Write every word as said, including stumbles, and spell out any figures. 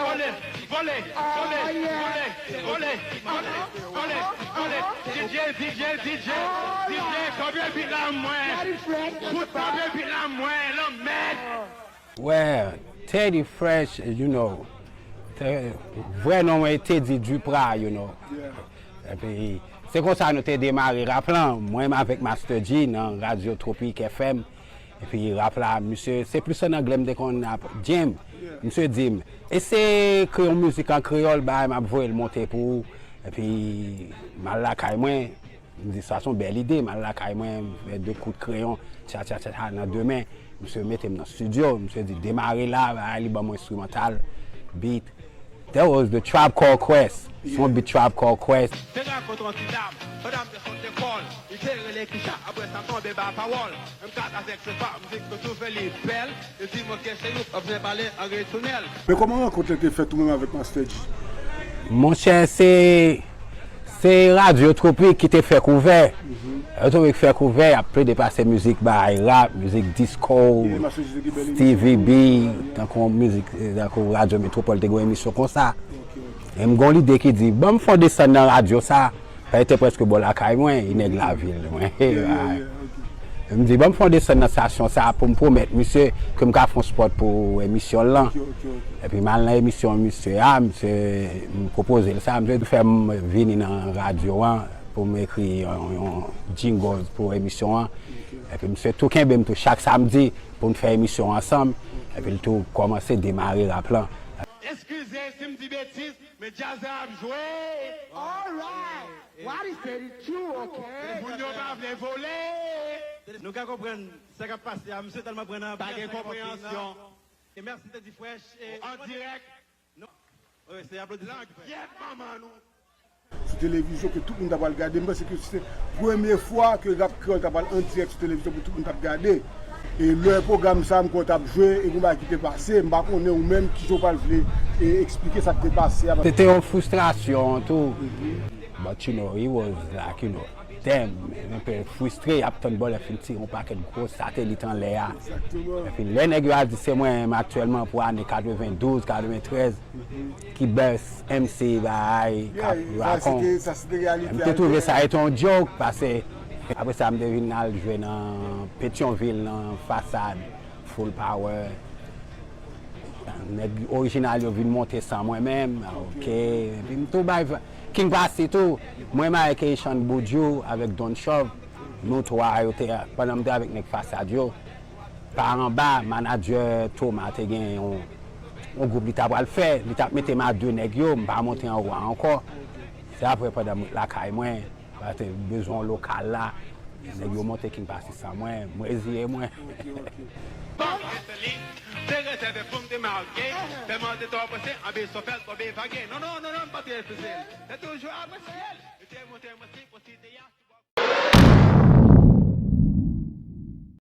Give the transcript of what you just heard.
Vole, vole, vole, vole, vole, vole, vole. D J, D J, D J, D J, kanpe bit la mwen. Fout kanpe bit la mwen, lanmèd. Well, Teddy Fresh, you know. Te- Vrè non mwen Teddy Duprat, you know. Epi se konsa nou te demare rap lan, mwen menm avèk Master G nan Radio Tropic F M. Epi rap la, misye, se plis an anglè m te konn ap jam. Misye di m, eseye kreye yon mizik an kreyòl, bay, m ap voye l monte pou ou. Epi m al lakay mwen, m di sa se yon bèl ide, m al lakay mwen, m fè de kout kreyon, tcha tcha tcha tcha, nan de men. Misye mete m nan estidyo, misye di demare la, bay, li ban mwen enstrimantal, beat. That was the Tribe Called Quest. Se yon beat Tribe Called Quest. Te rakontre yon ti dam, pandan m te sot lekòl, li te rele Kisha, apre sa m tonbe ba pawòl. M kat avèk se pa, m di ke tou fè li bèl, li di m oke se nou, pa bezwen pale, an retounèl. Men kòman rankont lan te fèt ou menm avèk Master G? Monchè, se, se Radio Tropic ki te fè kouvè. Radio Tropic fè kouvè, y ap plede pase mizik bay rap, mizik disco, Stevie B, tankou mizik, eh, tankou Radio Metropole te gen yon emisyon konsa. E m gen yon lide ki di, ban m fè yon desann nan radyo sa. Sa te prèske bò lakay mwen, e nèg lavil mwen. M di, ban m fè yon desann nan estasyon sa pou m pwomèt misye ke m ka fè yon spot pou emisyon l lan. Epi m al nan emisyon misye a, misye, m pwopoze l sa, misye tou fè m vini nan radyo an pou m ekri yon, yon jingles pou emisyon an. Epi misye tou kenbe m tou chak samdi pou n fè emisyon ansanm. Epi l tou kòmanse demare rap lan. Eskize si m di betiz, men djaz la ap jwe. Alright. What is thirty-two, okay? Moun yo pa vle vole. Nou ka konprann sa k ap pase a, misye tèlman pran nan anbyans. Pa gen konpreyansyon. E mèsi Teddy Fresh. An dirèk. Non. Wi, se aplodisman. Langyèt manman nou. Sou televizyon ke tout moun ta pral gade. M panse ke se premye fwa ke rap kreyòl ta pral an dirèk sou televizyon pou tout moun t ap gade. E lè pwogram sa a, m kwè w t ap jwe, e gon bagay ki te pase, m pa konnen ou menm, kijan w pral vle, e, eksplike sa k te pase a. Se te yon fristrasyon tou. But, you know, he was like, you know, damn, enpe fristre, y ap tann bò lè fin tire yon pakèt gwo satelit anlè a. Epi lè nèg yo al di se mwen menm aktyèlman pou ane katrevendouz, katreventrèz, ki best M C bay, k ap rakon. M te twouve sa etan yon joke, paske apre sa, m te vin al jwe nan Petyonvil, nan Fasad, Full Power. Nèg orijinal yo vin monte san mwen menm, oke. Epi m tou bay King Passy tou. Mwen menm avèk Haitian Buju, avèk Don Chov, nou twa yo te, pandan m te avèk nèg Fasad yo, pa anba, manadjè Thomas te gen yon, yon gwoup li ta pral fè, li t ap mete m a de nèg yo, m pa monte anwo a ankò. Se apre pandan m ret lakay mwen, pa te bezwen yon lokal la, nèg yo monte King Passy san mwen, m reziye mwen. Te rezève pou m te marye, tèlman te twò prese, anbisyon fè l tonbe vage. Non, non, non, non, m pa te refize l. Te toujou apresye l. Li te montre mwen si posite a.